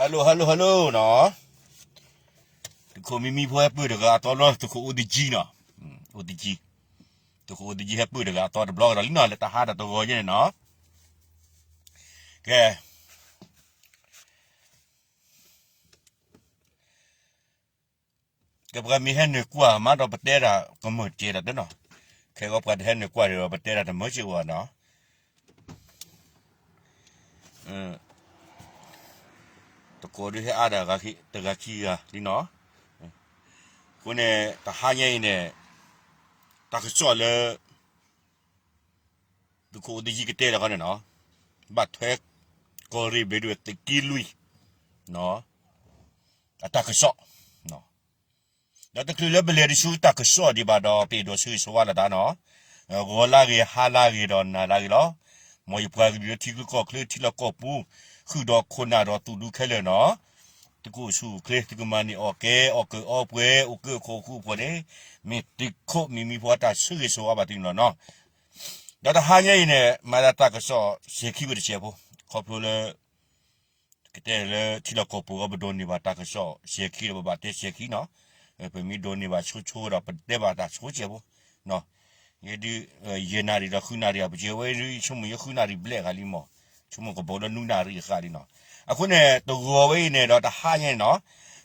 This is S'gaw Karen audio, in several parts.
hello hello hello နီၤ, သုးခိၣ်မံမံဖိဟဲပၢၢ်တဂၤအသီလီၤ, သုးခိၣ်အိၣ်တကံနီၤ, အိၣ်တကံ, သုးခိၣ်အိၣ်တကံဟဲပၢၢ်တဂၤအသီတဘျီကဒီးလံနီၤ, လၢတၢ်ဟါဒီးတဂီၤညါန့ၣ်နီၤ, ကဲ ကဲပှၤမ့ၢ်ဟဲနုာ်ကွၢ်မးဒီးပတဲတၢ်ကမၢၢ်စဲးဒီးတနီၤ, ခဲဂီၤပှၤတဟဲနုာ်ကွၢ်ဒီးပတဲတၢ်တမၢၢ်စဲးဝဲနီၤ, တကိးဒုးဟဲအါဒၣ်တဂၤခံဂၤလံနီၤ, အဃိန့ၣ် တဟါညါအံၤန့ၣ် တၢ်ကစီၣ်လၢ သုးခိၣ်အိၣ်တကံကတဲလီၤခီန့ၣ်နီၤ, ဘၣ်ထွဲ ကီၢ်ရ့ၣ်ဘျ့းဒိၣ်သုးက့လွံၢ် အတၢ်ကစီၣ်, ဒီးတချုးလၢပလဲၤတဆူတၢ်ကစီၣ်ဒံးဘၣ်ဒီး ပအဲၣ်ဒိးဆၢဂ့ၤဆၢဝါလိာ်သးနီၤ, ဂီၤလၢဂ့ၤ ဟါလၢဂ့ၤဒီးနၤလၢဂ့ၤလီၤ, မ်ယပှၤကလုာ်လၢထံချၢကီၢ်ချၢ ထံလီၢ်ကီၢ်ပူၤ ဃုာ်ဒီးခိၣ်နၢ်ဒီးသူၣ်ဒူခဲလၢာ်နီၤ, သုကအိၣ်ဆူၣ်အိၣ်ချ့ သုကမၤန့ၢ်အီၣ်ကဲ အီၣ်ကၢအီပှဲၤ အိၣ်ကၢခိၣ်ဃူဖိးန့ၣ် မ့ၢ်သုးခိၣ်မံမံဖိအတၢ်ဆၢဂ့ၤဆၢဝါဘၣ်သုန့ၣ်လီၤနီၤ, ဒီးတဟါညါအံၤန့ၣ် မၤသးတၢ်ကစီၣ်စဲၤခံဝဲတစဲးဖိ, ခီဖျိလၢ ကတဲလၢထံလီၢ်ကီၢ်ပူၤအဂီၢ် ပဒိးန့ၢ်ဘၣ်တၢ်ကစီၣ်စဲၤခံဒီး ပဘၣ်တဲစဲၤခံနီၤ, ပမ့ၢ်ဒိးန့ၢ်ဘၣ်ဆိဆိဒီး ပတဲဘၣ်တၢ်ဆိစဲးဖိ, ယဲဒုး ယဲၢ်နၣ်ရံၣ်ဒီးဃုနၣ်ရံၣ်အပူၤ ပကဲဝဲဒုး ဆိကမိၣ်ယဲဃုနၣ်ရံၣ်ဘျဲၣ်ဂၤလံမး, ဆိကမိၣ်ကဘီလၢနွံနၣ်ရံၣ်အဃၣ်လံနီၤ, အဃိန့ၣ် တဂီၤဝဲအံၤန့ၣ်ဒီးတဟါညါန့ၣ်နီၤ,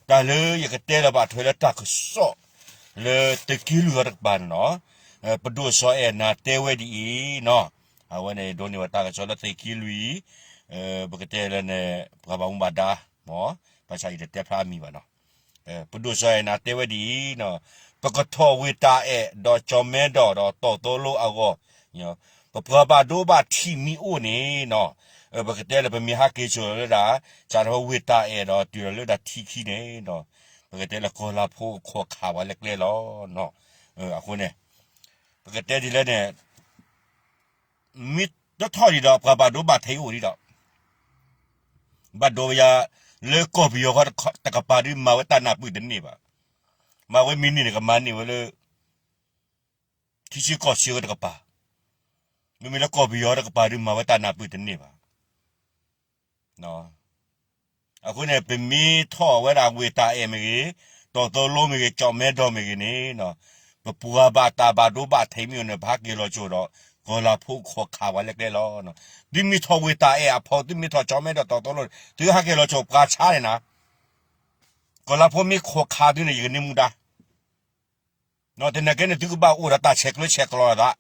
တၢ်လၢယကတဲလီၤဘၣ်ထွဲလၢတၢ်ကစီၣ် လၢသုးက့လွံၢ်အီၤတကပၤန့ၣ်နီၤ, ပဒိၣ်စီၤအဲၣ်နၤတဲဝဲဒ်အံၤနီၤ, အဝဲန့ၣ်ဒိးန့ၢ်ဘၣ်တၢ်ကစီၣ်လၢသုးက့လွံၢ်, ပကတဲလၢန့ၣ် ပှၤဘၣ်မူဘၣ်ဒါ, မ်ဘၣ်ဆၣ်ယတတဲဖျါအမံၤဘၣ်နီၤ, ပဒိၣ်စီၤအဲၣ်နၤတဲဝဲဒ်အံၤ, ပကထီၣ်ဝ့ၢ်တၢ်အဲၣ်ဒီးကၠီၣ်မဲဒီး ဒီးတီၢ်သီလိအဂီၢ်, ပပှၤဘၣ်ဒိဘၣ်ထံးမ့ၢ်အိၣ်န့ၣ်နီၤ, ပကတဲလၢပမ့ၢ်ဟးက့ၤစိာ်လီၤလၢဒၣ် စးထီၣ်ဝ့ၢ်တၢ်အဲၣ်ဒီးတုၤလီၤလၢဒၣ်ထံခံန့ၣ်ဒီး, ပကတဲလၢကီၢ်လၤဖိခိးခးဝဲလၢကျဲလီၤ. အဃိန့ၣ် ပကတဲဒ်လဲၣ်န့ၣ် မ့ၢ်တထီၣ်ဒံးဒီး ပှၤဘၣ်ဒိဘၣ်ထံးအိၣ်ဒံးဒီး ဘၣ်ဒိဝဲယၤ လၢကီၢ်ပယီၤဃီတကပၤဒုး မၤဝဲတၢ်နၢ်ပၢၢ်တန့ၢ်ဘၣ်. မၤဝဲမ့ၢ်န့ၢ်န့ၣ် ကမၤန့ၢ်ဝဲလၢ ထံဆၢကီၢ်ဆၢဝဲတကပၤ, မ့မ့ၢ်လၢကီၢ်ပယီၤတကပၤဒုး မၤဝဲတၢ်နၢ်ပၢၢ်တန့ၢ်ဘၣ်. အဃိန့ၣ် ပမ့ၢ်ထီၣ်ဝဲဒၣ်ဝ့ၢ်တၢ်အဲၣ်မ့ၢ်ဂ့ၤ, တီၢ်သီလိမ့ၢ်ဂ့ၤ, ကၠီၣ်မဲဒီမ့ၢ်ဂ့ၤန့ၣ်, ပပှၤဘၣ်တၢ်ဘၣ်ဒိဘၣ်ထံးမ့ၢ်အိၣ်န့ၣ် ပဟးက့ၤလီၤကၠိၤဒီး ကီၢ်လၤဖိခိးခးဝဲလၢကျဲလီၤ. သုမ့ၢ်ထီၣ်ဝ့ၢ်တၢ်အဲၣ်အဖီ, သုမ့ၢ်ထီၣ်ကၠီၣ်မဲဒီးတီၢ်သီလိန့ၣ် သုဟးက့ၤလီၤကၠိၤပှၤဆါန့ၣ်နၤ, ကီၢ်လၤဖိမ့ၢ်ခိးခးသုန့ၣ် ယကန့ၢ်မူဒါ တနၤကဲန့ၣ် သုကဘၣ်အိၣ်ဒီးတၢ်ဆဲးကျၢဆဲးကျိးသး,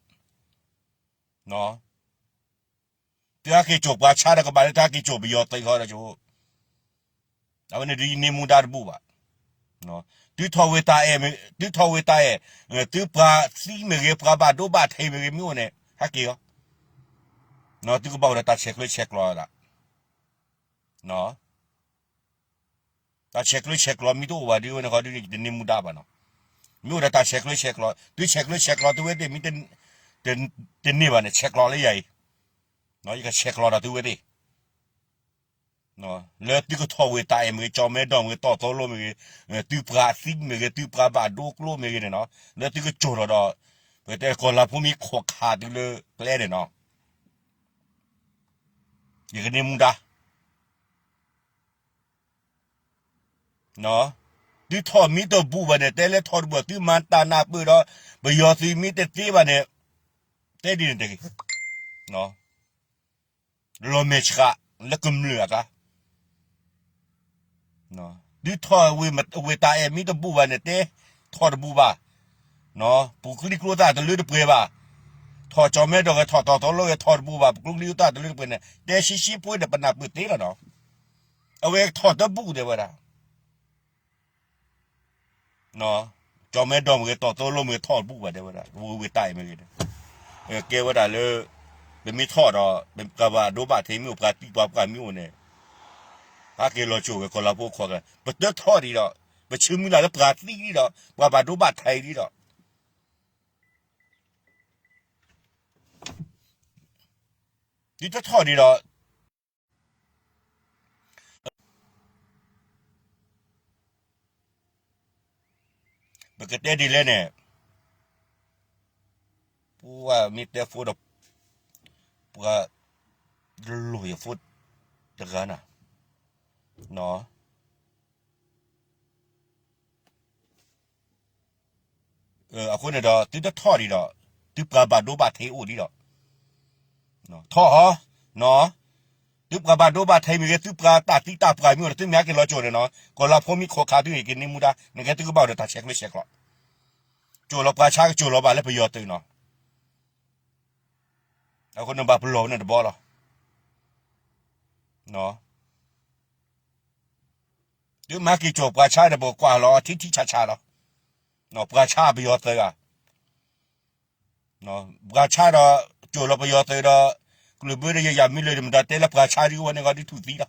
သုဟဲက့ၤကၠိၤပှၤဆါဒီးကဘၣ်လၢ သုဟဲက့ၤကၠိၤပယီၤသုးဃီဒီးကၠိ, အဝဲန့ၣ်ဒုးယန့ၢ်မူဒါတဘူၣ်ဘၣ်. သုထီၣ်ဝ့ၢ်တၢ်အဲၣ်, သုထီၣ်ဝ့ၢ်တၢ်အဲၣ်, သုပှၤသံမ့ၢ်ဂ့ၤ, ပှၤဘၣ်ဒိဘၣ်ထံးမ့ၢ်ဂ့ၤ မ့ၢ်အိၣ်န့ၣ် ဟဲက့ၤအီၤ, သုကဘၣ်အိၣ်ဒီးတၢ်ဆဲးကျၢဆဲးကျိးသး တၢ်ဆဲးကျၢဆဲးကျိးမ့ၢ်တအိၣ်ဘၣ်ဒုး ဝဲန့ၣ်ဃီဒုးန့ၣ် ယတန့ၢ်မူဒါဘၣ်နီၤ. မ့ၢ်အိၣ်ဒီးတၢ်ဆဲးကျၢဆဲးကျိး, သုဆဲးကျၢဆဲးကျိးသုဝဲသ့ၣ်မ့ၢ်တန့ၢ်ဘၣ်န့ၣ် ဆဲးကျိးလၢယၤအံၤ, ယကဆဲးကျိးဒီးသုဝဲသ့ၣ်, လၢသုကထီၣ်ဝ့ၢ်တၢ်အဲၣ်မ့ၢ်ဂ့ၤ, ကၠီၣ်မဲဒီမ့ၢ်ဂ့ၤ, တီၢ်သီလိမ့ၢ်ဂ့ၤ, သုပှၤသံမ့ၢ်ဂ့ၤ, သုပှၤဘၣ်ဒိကျိမ့ၢ်ဂ့ၤန့ၣ်နီၤ, လၢသုကကၠိၤထီၣ်ဒီး ပကတဲကီၢ်လၤဖိမ့ၢ်ခိးခးသုလၢကျဲန့ၣ်နီၤ ယကန့ၢ်မူဒါ သုထီၣ်မ့ၢ်တဘူၣ်ဘၣ်န့ၣ် တဲလၢထီၣ်တဘူၣ်ဘၣ်, သုမၤတၢ်နၢ်ပၢၢ်ဒီး ပယီၤသုးမ့ၢ်တသ့ဘၣ်န့ၣ် တဲဒ်န့ၣ်တဂ့ၤ, လီၤမဲာ်ဆှးလၢကမျၢၢ်အကျါ, သုထီၣ်ဝ့ၢ်တၢ်အဲၣ်မ့ၢ်တဘူၣ်ဘၣ်န့ၣ် တဲထီၣ်တဘူၣ်ဘၣ်, ပူၤကျံကျိသၣ်တလၢတပှဲၤဘၣ်, ထီၣ်ကၠီၣ်မဲဒီဂ့ၤ ထီၣ်တီၢ်သီလိဂ့ၤ ထီၣ်တဘူၣ်ဘၣ်, ပူၤကျံကျိသၣ်တလၢတပှဲၤန့ၣ် တဲဆှံဆှံဖိဒီးပနၢ်ပၢၢ်သ့လီၤနီၤ, အဝဲထီၣ်တဘူၣ်တဲဝဲဒၣ် ကၠီၣ်မဲဒီမ့ၢ်ဂ့ၤ တီၢ်သီလိမ့ၢ်ဂ့ၤ ထီၣ်တဘူၣ်ဘၣ်တဲဝဲဒၣ်, ဝ့ၢ်တၢ်အဲၣ်မ့ၢ်ဂ့ၤန့ၣ်, ကဲဝဲဒၣ်လၢ ပမ့ၢ်ထီၣ်ဒီး ပှၤဘၣ်ဒိဘၣ်ထံးမ့ၢ်အိၣ် ပှၤသံပှၤပှၢ်မ့ၢ်အိၣ်န့ၣ်, ဟဲက့ၤလီၤကၠိဝဲ ကီၢ်လၤဖိခိးခး, ပတထီၣ်ဒံးဒီး ပဆၢမုၢ်လၢ်လၢပှၤသံဒံးဒီး ပှၤဘၣ်ဒိဘၣ်ထံးဒံးဒီး ဒ်တထီၣ်ဒံးဒီး ပကတဲဒ်လဲၣ်န့ၣ်, ပှၤမ့ၢ်တဲဖိဒီး ပှၤလိာ်ယဖိတဂၤနၤ, အဃိန့ၣ်ဒီး သုတထီၣ်ဒံးဒီး သုပှၤဘၣ်ဒိဘၣ်ထံးအိၣ်ဒံးဒီး ထီၣ်ဟီ, သုပှၤဘၣ်ဒိဘၣ်ထံးမ့ၢ်ဂ့ၤ သုပှၤတၢ်သံတၢ်ပှၢ်မ့ၢ်အိၣ်ဒီး သုမ့ၢ်ဟဲက့ၤလီၤကၠိၤန့ၣ်နီၤ ကီၢ်လၤဖိမ့ၢ်ခိးခးသုန့ၣ် က့ၤန့ၢ်မူဒါ နကဲသုကဘၣ်အိၣ်ဒီးတၢ်ဆဲးကျိးဆဲးကျိး, ကၠိၤလီၤပှၤဆါကကၠိၤလီၤဘၣ်လၢပယီၤသုးနီၤ, အဃိန့ၣ်ဘၣ်ပလီၢ်ဝဲန့ၣ်တဘီလီၤ. သုမ့ၢ်ဟဲက့ၤကၠိၤပှၤဆါဒီး ပကကွၢ်လီၤထံထံဆးဆးလီၤ. ပှၤဆါပယီၤသုးဧါ, ပှၤဆါဒီး ကၠိၤလီၤပယီၤသုးဒီး ကလုာ်ဘၢဒီးယယၤမ့ၢ်လၢာ်ဒီး မတၤတဲလၢပှၤဆါဒ်အဝဲန့ၣ်ဂီၢ်ဒ်ထူၣ်သံလီၤ.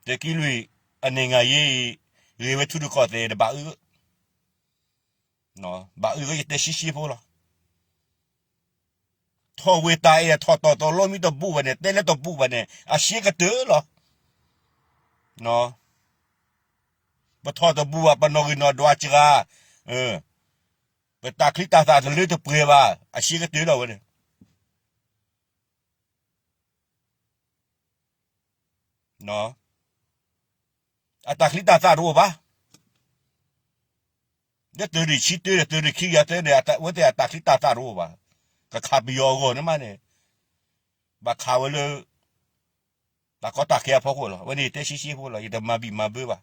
သုးက့လွံၢ် အနံၣ်ငါယ့အံၤ ဂ့ၤဝဲထူတကီၢ်သဲးဒီးဘၣ်အၢ ဘၣ်အၢဂ့ၤယတဲရှဲရှဲဖိလီၤ. ထီၣ်ဝ့ၢ်တၢ်အဲၣ်ထီၣ်တီၢ်သီလိမ့ၢ်တဘူၣ်ဘၣ်န့ၣ် တဲလၢတဘူၣ်ဘၣ်န့ၣ် အရှဲကတၢၢ်လီၤ. ပထီၣ်တဘူၣ်ဘၣ် ပနီၣ်ဂံၢ်နီၣ်ဒွးစှၤ, ပတၢ်ချံတၢ်သၣ်တလၢတပှဲၤဘၣ် အရှဲကတၢၢ်လီၤဝဲန့ၣ် အတၢ်ချံတၢ်သၣ်တအိၣ်ဘၣ်. လၢသုးရ့ၣ်ဆံတၢဒီးသုးရ့ၣ်ခံကယၤသၢန့ၣ် အဝဲသ့ၣ်အတၢ်ချံတၢ်သၣ်တအိၣ်ဘၣ်. ကခးပယီၤအဂီၢ်န့ၣ်မးန့ၣ် ဘၣ်ခးဝဲလၢ တၢ်ကီတၢ်ခဲအဖီခိၣ်လီၤ. အဝဲန့ၣ်ယတဲရှဲရှဲဖိလီၤ. ယတမၤဘံၣ်မၤဘၢဘၣ်.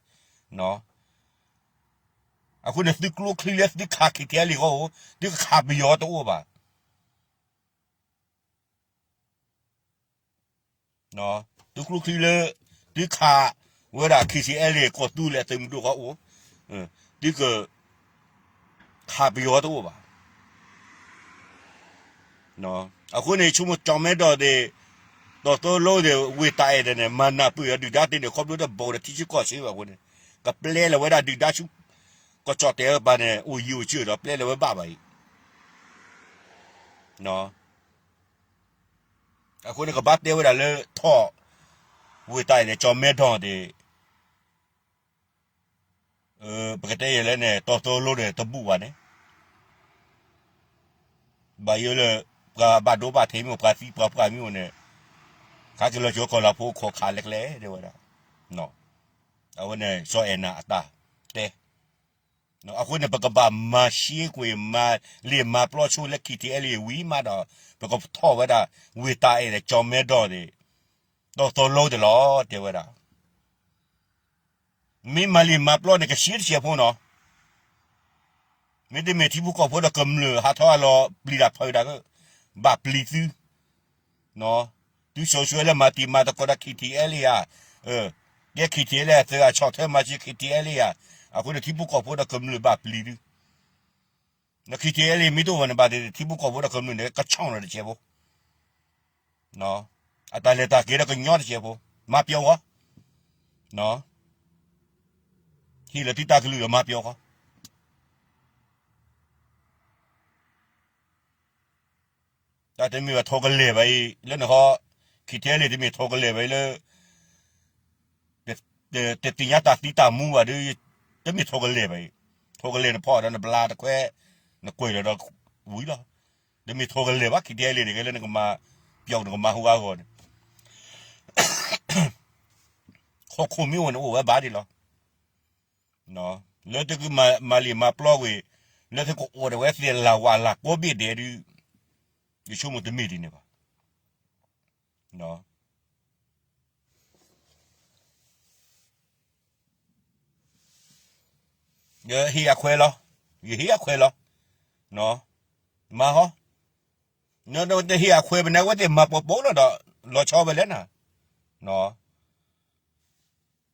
အဃိန့ၣ်သုကျိချံလၢသုခး ခံထံအဲလ့ၣ် အဂီၢ်အိၣ် သုကခးပယီၤတအိၣ်ဘၣ်. သုကျိချံလၢ သုခးဝဲဒၣ် ခံထံအဲလ့ၣ် ကီၢ်သူလ့ၤသုးမုၢ်ဒိၣ်ဃီအိၣ် သုက ခးပယီၤတအိၣ်ဘၣ်. အဃိန့ၣ် ဆိကမိၣ်ကၠီၣ်မဲဒီးသ့ၣ် တီၢ်သီလိသ့ၣ် ဝ့ၢ်တၢ်အဲၣ်ဒၣ်န့ၣ် မၤနၢ်ပၢၢ်အီၤဒုၣ်ဒါသ့ၣ်န့ၣ် ခီဖျိတဘီဒီးထံဆၢကီၢ်ဆၢဘၣ်အဃိန့ၣ် ကပျဲလီၤဝဲဒၣ်ဒုၣ်ဒါဆူ ကီၢ်ကၠီၣ်တဲာ်အပၤန့ၣ် အိၣ်ယံၤအိၣ်ဆၢဒီး ပျဲလီၤဝဲဘၣ်ဘၣ်အံၤ အဃိန့ၣ် ကဘၣ်တဲဝဲဒၣ်လၢထီၣ် ဝ့ၢ်တၢ်အဲၣ်ဒၣ် ကၠီၣ်မဲဒီးသ့ၣ် ပကတဲယဲၢ်လဲၣ်န့ၣ် တီၢ်သီလိန့ၣ် တဘူၣ်ဘၣ်န့ၣ် ဘၣ်ယိၣ်လၢ ပှၤဘၣ်ဒိဘၣ်ထံးမ့ၢ်အိၣ် ပှၤသံပှၤပှၢ်မ့ၢ်အိၣ်န့ၣ် ခးက့ၤလီၤကၠိၤကီၢ်လၤဖိခိးခးလဲၣ်ကျဲတဲဝဲဒၣ် အဝဲန့ၣ် စီၤအဲၣ်နၤအတၢ်တဲ အဃိန့ၣ် ပကဘၣ်မၤရှဲကွံာ် မၤလ့ၢ်မၤပျီဆိလၢ ခံထံအဲလ့ၣ် ဝံၤမးဒီး ပကထီၣ်ဝဲဒၣ် ဝ့ၢ်တၢ်အဲၣ်ဒၣ် ကၠီၣ်မဲဒီးသ့ၣ် တီၢ်သီလိသ့ၣ်လီၤ တဲဝဲဒၣ် မ့ၢ်မၤလ့ၢ်မၤပျီန့ၣ် ကဆှဲတဆှဲဖိနီၤ မ့တမ့ၢ်ထံဖိကီၢ်ဖိဒီးကမျၢၢ်ဟးထီၣ်အလီၤပျံၤတၢ်ဖုးတၢ်က့ ဘၣ်ပျံၤသု သုစိၤဆှၢလၢမၤတံၤမၤသကိးဒီး ခံထံအဲလ့ၣ်ဧါ ကဲ ခံထံအဲလ့ၣ် သုးအဆီၣ်ထွဲမၤစၢၤ ခံထံအဲလ့ၣ်ဧါ အဃိန့ၣ် ထံဖိကီၢ်ဖိဒီးကမျၢၢ်ဘၣ်ပျံၤသု ခံထံအဲလ့ၣ် မ့ၢ်တအိၣ်ဘၣ်န့ၣ်ဘၣ် ထံဖိကီၢ်ဖိဒီးကမျၢၢ်န့ၣ် ကဆီၣ်နီၤတဆှဲဖိ အတၢ်လဲၤတၢ်က့ၤဒီးကညီတဆှဲဖိ မၤပျီဃီ ဟ့ၣ်လီၤသုတၢ်ကလုၢ်ဒီးမၤပျီဃီ တၢ်တမ့ၢ်ဘၣ်ထိးကလဲာ်ဘၣ်အံၤ လၢနဟီ ခံထံအဲလ့ၣ် တမ့ၢ်ထိးကလဲာ်ဘၣ်အံၤလၢ တသ့ၣ်ညါတၢ်သံတၢ်မူဘၣ်ဒီး တမ့ၢ်ထိးကလဲာ်ဘၣ်အံၤ ထိးကလဲာ်နဖီၣ်ဒီးနဘျါတခွဲ နကွံာ်လီၤဒီးဝံၤလီၤ တမ့ၢ်ထိးကလဲာ်ဘၣ် ခံထံအဲလ့ၣ်န့ၣ် ကဲလၢနကမၤပျီနကမၤဟူးအါဂီၢ်န့ၣ် ဟီၣ်ခိၣ်မ့ၢ်အိၣ်န့ၣ်အိၣ်ဝဲဘၣ်ဒံးလီၤ လၢသုကမၤလ့ၢ်မၤပျီကွံာ် လၢသုကအိၣ်ဒီးဝဲသ့ၣ်လၢ်ဝၣ်လၢ်ကိးဘ့ၣ်ဒဲးဒုး ယဆိကမိၣ်တမ့ၢ်ဒ်န့ၣ်ဘၣ် ယဟ့ၣ်အခွဲးလီၤ ယဟ့ၣ်အခွဲးလီၤ မၤဟီ နတဟ့ၣ်အခွဲးဘၣ်န့ၣ် အဝဲသ့ၣ်မၤပိာ်ပိာ်လီၤဒီး လီၤဆီဝဲလဲၣ်နၤ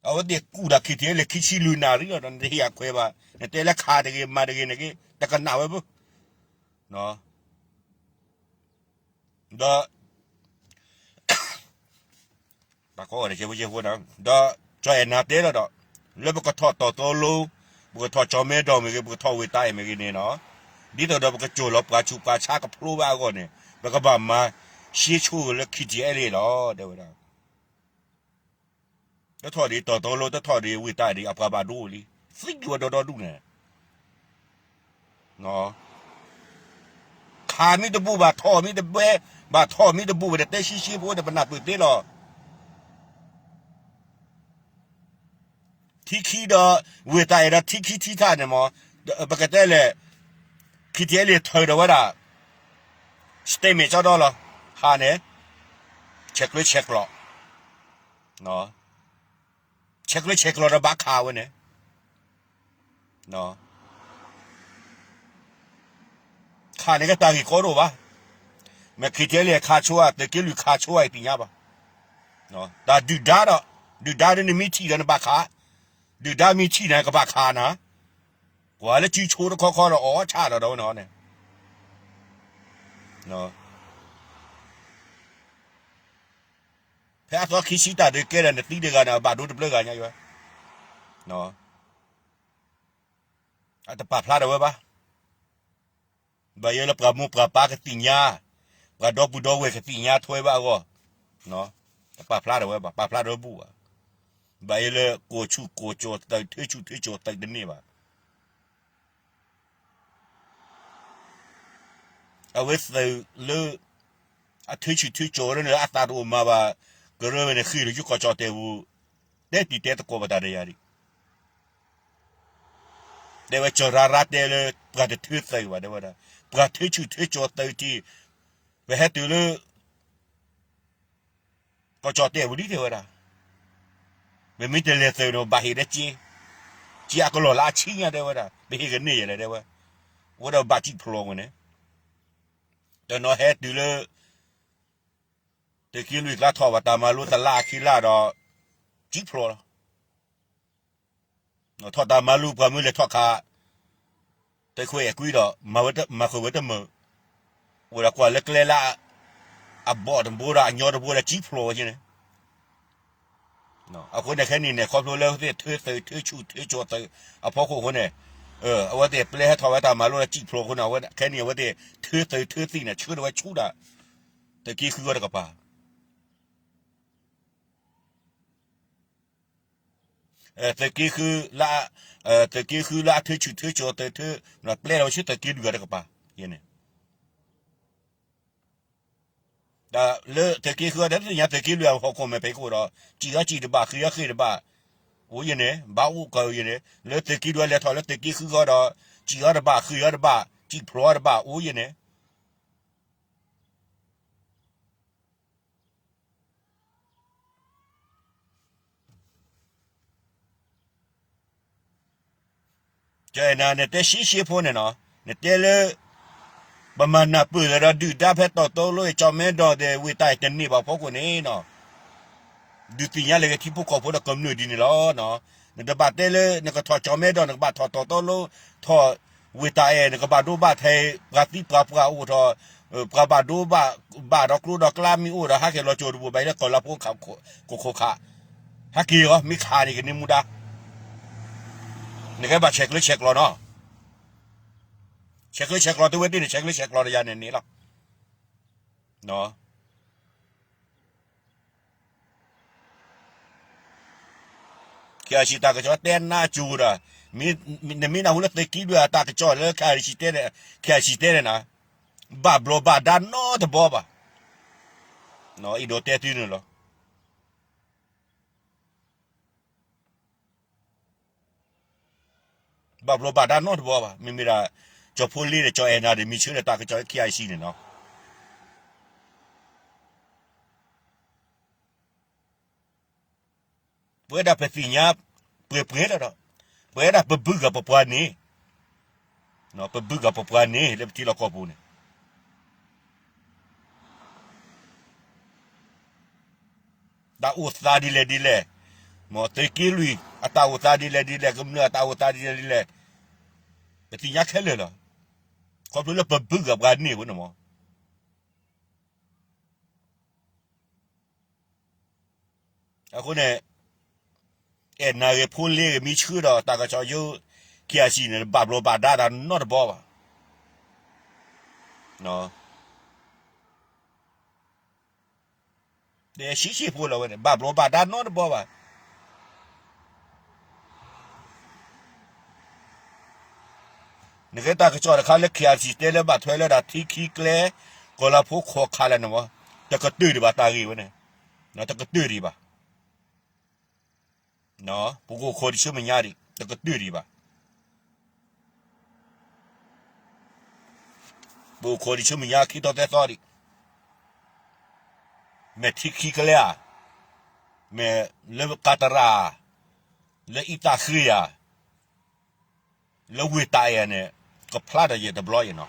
အဝဲသ့ၣ်ကူၣ်တၢ်ခံထံအဲလ့ၣ် ခံဆံလွံၢ်နၣ်ရံၣ်လီၤဒီး နတဟ့ၣ်အခွဲးဘၣ် နတဲလၢခးတဂ့ၤမၤတဂ့ၤန့ၣ်က့ တကနၣ်ဝဲဘၣ် ဒီး တၢ်ကီအီၣ်တကဲဖိကဲဖိဒီး ဒီးကၠီၣ်အဲၣ်နၤတဲလီၤဒီး လၢပကထီၣ်တီၢ်သီလိ ပကထီၣ်ကၠီၣ်မဲဒီးမ့ၢ်ဂ့ၤ ပကထီၣ်ဝ့ၢ်တၢ်အဲၣ်မ့ၢ်ဂ့ၤန့ၣ်နီၤ ဒ်သိးဒီးပကကၠိၢ်လီၤပှၤဆူးပှၤဆါကဖျိဘၣ်အဂီၢ်န့ၣ် ပကဘၣ်မၤရှဲဆိလၢ ခံထံအဲလ့ၣ် လီၤ တဲဝဲဒၣ် တထီၣ်ဒံးတီၢ်သီလိ တထီၣ်ဒံးဝ့ၢ်တၢ်အဲၣ်ဒံး အပှၤဘၣ်ဒိအိၣ်လံ သံကွံာ်ဝဲဒီဒူၣ်န့ၣ် ခးမ့ၢ်တဘူၣ်ဘၣ်ထီၣ်မ့ၢ်တဘဲ ဘၣ်ထီၣ်မ့ၢ်တဘူၣ်ဘၣ်ဒီး တဲရှဲရှဲဖိဒီး ပနၢ်ပၢၢ်သ့လီၤ ထံခံဒီး ဝ့ၢ်တၢ်အဲၣ်ဒီးထံခံထံထးန့ၣ်မ့ၢ် ပကတဲလဲၣ် ခံထံအဲလ့ၣ်ထၢဒီးဝဲဒၣ် statement ကၠီဒီလီၤ ဟးန့ၣ် ဆဲးကျၢဆဲးကျိး ဆဲးကျၢဆဲးကျိးဒီးဘၣ်ခးဝဲန့ၣ် ခးန့ၣ်ကတၢ်ဂ့ၢ်ကီဒိၣ်ဘၣ်. မ့ၢ်ခံထံအဲလ့ၣ်ခးဆိဧါ သုးက့လွံၢ်ခးဆိဧါ ယသ့ၣ်ညါဘၣ်. တၢ်ဒုၣ်ဒါဒီး ဒုၣ်ဒါဒီးနမ့ၢ်ထံၣ်ဒီးနဘၣ်ခး, ဒုၣ်ဒါမ့ၢ်ထံၣ်နၤကဘၣ်ခးနၤ, ကွၢ်လၢစုဆိတခီခီဒီးအီၣ်ဆၣ်ဒီးဒီးဝဲန့ၣ်န့ၣ် ဖဲအသီခံဆံတၢ်ဒုးကဲဒီးနသံတဂၤန့ၣ် အဘၣ်ဒိတဘျုးဂၤညါယွဲ, အတပာ်ဖျါဒီးဝဲဘၣ်. ဘၣ်ယဲလၢပှၤမိၢ်ပှၤပၢ်ကသ့ၣ်ညါ, ပှၤဒီပုၢ်ဒီဝဲၢ်ကသ့ၣ်ညါထွဲဘၣ်အဂီၢ်, တပာ်ဖျါဒီးဝဲဘၣ်, ပာ်ဖျါဒီးဘူၣ်ဘၣ်. ဘၣ်ယဲလၢကိးဆူၣ်ကိးကၠီၤသုး ထုဆူၣ်ထုကၠီၤသုးတန့ၢ်ဘၣ်. အဝဲသုးလၢ အထုဆူၣ်ထုကၠီၤလၢန့ၣ် အသးတအိၣ်မၤဘၣ်, ကရၢဝဲန့ၣ် ဃ့ၢ်လၢယကီၢ်ကၠီၣ်တဲၣ်ပူၤ, တဲတံၤတဲသကိးဘၣ်တၢ်ဒီးယၤဒံး. တဲဝဲကၠီၤရၤရၤတဲလၢ ပှၤတထုသုးဘၣ်တဲဝဲဒၣ်, ပှၤထုဆူၣ်ထုကၠီၤသုးထံ, ပဟဲတုၤလၢ ကီၢ်ကၠီၣ်တဲၣ်ပူၤလံတဲဝဲဒၣ်, ပမ့ၢ်တလဲၤသုးန့ၣ် ဘၣ်ဟ့ၣ်ဒီးက့, က့အကလီၢ်လၢအဆံညါတဲဝဲဒၣ်, ပဟ့ၣ်ကန့ၢ်ယဲလဲၣ်တဲဝဲ, အဝဲဒၣ်ဘၣ်စံၣ်ဖျိးဝဲန့ၣ်, တနီၤဟဲတုၤလၢ သုးက့လွံၢ်ကျါထီၣ်ဘၣ်တၢ်မၤလိတလါအခံလါဒီး စံၣ်ဖျိးလီၤ. ထီၣ်တၢ်မၤလိပှၤမ့ၢ်လဲၤထီၣ်ခး သုးခိၣ်အဲၣ်ကွံဒီး မၤဃုာ်ဝဲတမုာ်, အိၣ်ဒီးကွၢ်လၢကျဲလၢ အဘီၣ်တဘိဒီးအညီတဘိဒီးစံၣ်ဖျိးဝဲန့ၣ်. အဃိန့ၣ်ခဲနံၣ်န့ၣ် ခီဖျိလၢအဝဲသ့ၣ်ထုသုးထုဆူၣ်ထုကၠီၤသုးအဖီခိၣ်အဃိန့ၣ်, အဝဲသ့ၣ်ပျဲဟဲထီၣ်ဝဲတၢ်မၤလိဒီးစံၣ်ဖျိးအဃိန့ၣ် အဝဲခဲနံၣ်အဝဲသ့ၣ်ထုသုးထုသံၣ်န့ၣ် ဆှၢထီၣ်ဝဲဆူဒၣ် သုးက့ဃုဂီၤတကပၤ သုးက့ဃုလၢ, သုးက့ဃုလၢအထုဆူၣ်ထုကၠီၤသုး, ပျဲလီၤဆူသုးက့လွံၢ်ဂၤတကပၤန့ၣ်, လၢသုးက့ဃုအီၤဒီး သ့ၣ်ညါသုးက့လွံၢ်အဟီၣ်ခိၣ်မဲာ်ဖဲခိၣ်ဒီး စံၣ်အီၤစံၣ်တဘၣ် ဃ့အီၤဃ့တဘၣ်, အိၣ်ယဲန့ၣ် ဘၣ်အိၣ်ကီးယဲန့ၣ် လၢသုးက့လွံၢ်လဲၤထီၣ်လၢသုးက့ဃုဂီၤဒီး စံၣ်အီၤတဘၣ် ဃ့အီၤတဘၣ် စံၣ်ဖျိးအီၤတဘၣ် အိၣ်ယဲန့ၣ် ကဲနၤ နတဲရှဲရှဲဖိန့ၣ်နီၤ, နတဲလၢ ပမၤနၢ်ပၢၢ်လၢဒီးဒုၣ်ဒါဖဲတီတီလိအံၤ ကၠီၣ်မဲဒီးဒီးဝ့ၢ်တၢ်အံၤတန့ၢ်ဘၣ်ဖီခိၣ်န့ၣ်နီၤ, ဒုးသ့ၣ်ညါလၢကထံဖိကီၢ်ဖိဒီးကမျၢၢ်ဒ်န့ၣ်လီၤ. နတဘၣ်တဲလၢ နကထီၣ်ကၠီၣ်မဲဒီး နကဘၣ်ထီၣ်တီတီလိ ထီၣ်ဝ့ၢ်တၢ်အဲၣ် နကဘၣ်ဒိဘၣ်ထံး ပှၤသံပှၤပှၢ်အိၣ်ထီၣ် ပှၤဘၣ်ဒိဘၣ် ဘၣ်ဒီးကျိဒီးကျါမ့ၢ်အိၣ်ဒီး ဟးက့ၤလီၤကၠိတဘိ ဘၣ်လၢကီၢ်လၢဖိခိၣ်ခး, ဟးက့ၤအီၤ မ့ၢ်ခးန့ၣ်ကန့ၢ်မူဒါ, နကဘၣ်ဆဲးကျၢဆဲးကျိးနီၤ, ဆဲးကျၢဆဲးကျိးတဝဲသ့ၣ်န့ၣ် ဆဲးကျၢဆဲးကျိးဒီးယၤန့ၣ်န့ၣ်လီၤ. ခ့ၣ်အၣ်စံၣ်တၢ်ကစီၣ်တဲနးကၠိဒီး, နမ့ၢ်နၢ်ဟူလၢသုးက့လွံၢ်အတၢ်ကစီၣ်လၢ ခ့ၣ်အၣ်စံၣ်တဲန့ၣ်, ခ့ၣ်အၣ်စံၣ်တဲန့ၣ်နၤ, ဘၣ်ဘျီးဘၣ်ဒါနီတဘီဘၣ်, အဲၣ်ဒိးတဲသုန့ၣ်လီၤ. ဘၣ်ဘျီးဘၣ်ဒါနီတဘီဘၣ်. မ့မ့ၢ်ဒၣ် ကၠီၣ်ဖိလ့ဒီးကၠီၣ်အဲၣ်နၤဒီး မ့ၢ်ဆၢဒီးတၢ်ကစီၣ်လၢ ခ့ၣ်အၣ်စံၣ်န့ၣ်နီၤ. ပဝဲဒၣ်ပသ့ၣ်ညါ ပှဲၤပှဲၤလီၤဒီး ပဝဲဒၣ်ပဘုၣ်ဂၤပပှၤန့ၣ်, ပဘုၣ်ဂၤပပှၤန့ၣ် လၢပထံလီၢ်ကီၢ်ပူၤန့ၣ် တၢ်အိၣ်သးဒ်လဲၣ်ဒ်လဲၣ်, မ်သုးက့လွံၢ်အတၢ်အိၣ်သးဒ်လဲၣ်ဒ်လဲၣ်, ကမျၢၢ်အတၢ်အိၣ်သးဒ်လဲၣ်ဒ်လဲၣ်, ပသ့ၣ်ညါခဲလၢာ်လီၤ. ခီဖျိလၢပဘုၣ်ဂၤပှၤန့ၣ်အဃိန့ၣ်မး. အဃိန့ၣ် အဲၣ်နၤဂ့ၤဖိလ့ဂ့ၤ မ့ၢ်ဆၢဒီးတၢ်ကစီၣ်ယိ ခ့ၣ်အၣ်စံၣ်န့ၣ် ဘၣ်ဘျီးဘၣ်ဒါတၢ်နီတဘီဘၣ်. တဲဆံးဆံးဖိလီၤဝဲန့ၣ် ဘၣ်ဘျီးဘၣ်ဒါနီတဘီဘၣ်. နကဲတၢ်ကစီၣ်တခါလၢ ခ့ၣ်အၣ်စံၣ်တဲလၢဘၣ်ထွဲလၢဒၣ်ထံခံကျဲ ကီၢ်လၢဖိခိၣ်ခးလဲၣ်န့ၣ်မး တကတၢၢ်ဒံးဘၣ်တၢ်ဂ့ၢ်ဝဲန့ၣ်, တကတၢၢ်ဒံးဘၣ်. ပကအိၣ်ခိးဒံးဆူမဲာ်ညါဒံး တကတၢၢ်ဒံးဘၣ်. ပအိၣ်ခိးဒံးဆူမဲာ်ညါခံသီသၢသီဒံး, မ့ၢ်ထံခံကလဲဧါ, မ့ၢ်လၢကးတရၣ်ဧါ, လၢအံသၣ်ဃ့ဧါ, လၢဝ့ၢ်တၢ်အဲၣ်န့ၣ် ကဖျါထီၣ်ယဲၢ်တဘျီယဲၢ်နီၤ.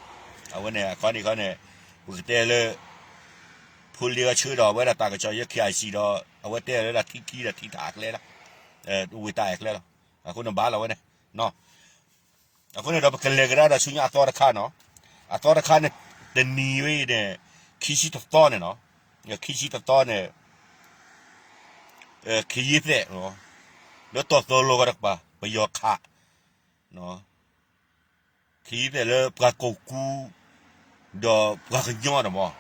အဝဲန့ၣ် အခီန့ၣ်ခီန့ၣ် ပကတဲလၢ ဖိလ့အီဆၢဒီး အဝဲဒၣ်တၢ်ကစီၣ်ယဲၢ်ခံအစံးဒီး အဝဲတဲလၢဒၣ်ထံခံဒီးထံထးအကျဲလီၤ, ဝ့ၢ်တၢ်အဲၣ်ကျဲလီၤ. အဃိန့ၣ်ဘၣ်လီၤဝဲန့ၣ် အဃိန့ၣ်ဒီး ပကလဲၤကဒါဒီးဆူညါအသီတခါနီၤ. အသီတခါန့ၣ် တနံၤဝဲအံၤန့ၣ် ခံဆံတသီန့ၣ်နီၤ, ခံဆံတသီန့ၣ် ခ့ယ့ၢ်သဲး လၢတီၢ်သီလိကီၢ်တကပၤ ပယီၤခး ခ့ယ့ၢ်သဲးလၢပှၤကိးကူ ဒီးပှၤကညီဒီးမး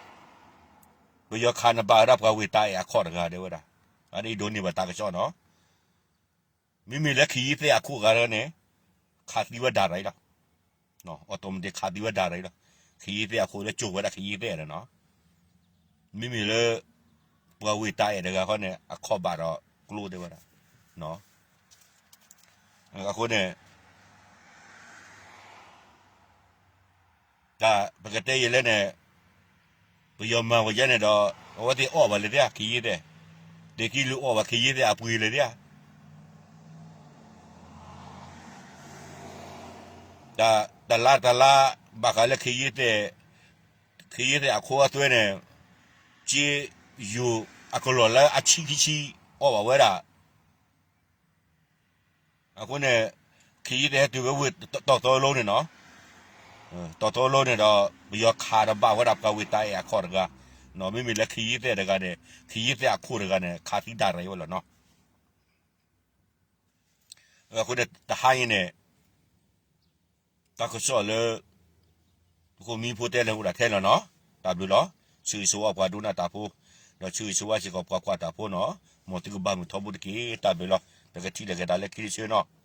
ပယီၤခးန့ၣ်ဘၣ်ဝဲဒၣ်ပှၤဝ့ၢ်တၢ်အဲၣ်အခီၣ်တဂၤဒဲဝဲဒၣ်. အန့ၣ်ဒိးန့ၢ်ဘၣ်တၢ်ကစီၣ်နီၤ. မ့မ့ၢ်လၢခ့ယ့ၢ်သဲးအခိၣ်ဂၤဒဲန့ၣ် ခးသံဝဲဒၣ်ရၤအံၤလီၤ. အီၣ်တိၣ်မတ့ၢ်ခးသံဝဲဒၣ်ရၤအံၤလီၤ. ခ့ယ့ၢ်သဲးအခိၣ်လၢကၠိၣ်ဝဲဒၣ်ခ့ယ့ၢ်သဲးဒီးနီၤ. မ့မ့ၢ်လၢ ပှၤဝ့ၢ်တၢ်အဲၣ်တဂၤဃီန့ၣ် အခီၣ်ဘၣ်ဒီးကျိဒဲဝဲဒၣ်. အဃိန့ၣ် တၢ်ပကတဲယဲၢ်လဲၣ်န့ၣ် ပယီၤမၤဝဲယဲန့ၣ်ဒီး အဝဲသ့ၣ်အီၣ်ဘၣ်လၢၤသ့ဧါ ခ့ယ့ၢ်သဲး, တကံလူၤအီၣ်ဘၣ်ခ့ယ့ၢ်သဲးအပှ့ၤလၢၤသ့ဧါ. တၢ်လါတၢ်လါ ဘၣ်ဃးလၢခ့ယ့ၢ်သဲး ခ့ယ့ၢ်သဲးအခိၣ်အသွဲန့ၣ် က့ယိၤအကလီၢ်လၢအဆံခံဆံ အီၣ်ဘၣ်ဝဲဒၣ်. အဃိန့ၣ် ခ့ယ့ၢ်သဲးဟဲတုၤဝဲဝ့ၢ်တီၢ်သီလိန့ၣ်နီၤ, တီၢ်သီလိန့ၣ်ဒီး ပယီၤခးဒီးဘၣ်ဝဲဒၣ်ပှၤဝ့ၢ်တၢ်အဲၣ်အခီၣ်တဂၤ, မ့မ့ၢ်လၢခ့ယ့ၢ်သဲးတဂၤန့ၣ် ခ့ယ့ၢ်သဲးအခိၣ်တဂၤန့ၣ် ခးသံဒၣ်ရၤဝဲလီၤနီၤ. အဃိန့ၣ် တဟါအံၤန့ၣ် တၢ်ကစီၣ်လၢ ပခိၣ်မံဖိတဲလၢအိၣ်ဒၣ်ထဲလီၤနီၤ, တၢ်ဘျုးလီၤ. ဆၢဂ့ၤဆၢဝါပှၤဒိကနၣ်တၢ်ဖိ, ဒီးဆၢဂ့ၤဆၢဝါစ့ၢ်ကီးပှၤကွၢ်တၢ်ဖိနီၤ, မ်သုကဘၣ်မုာ်ထီဘိတက့ၢ်. တၢ်ဘျုးလီၤ. ပကထံၣ်လိာ်က့ၤတၢ်လၢခံတဆၢနီၤ.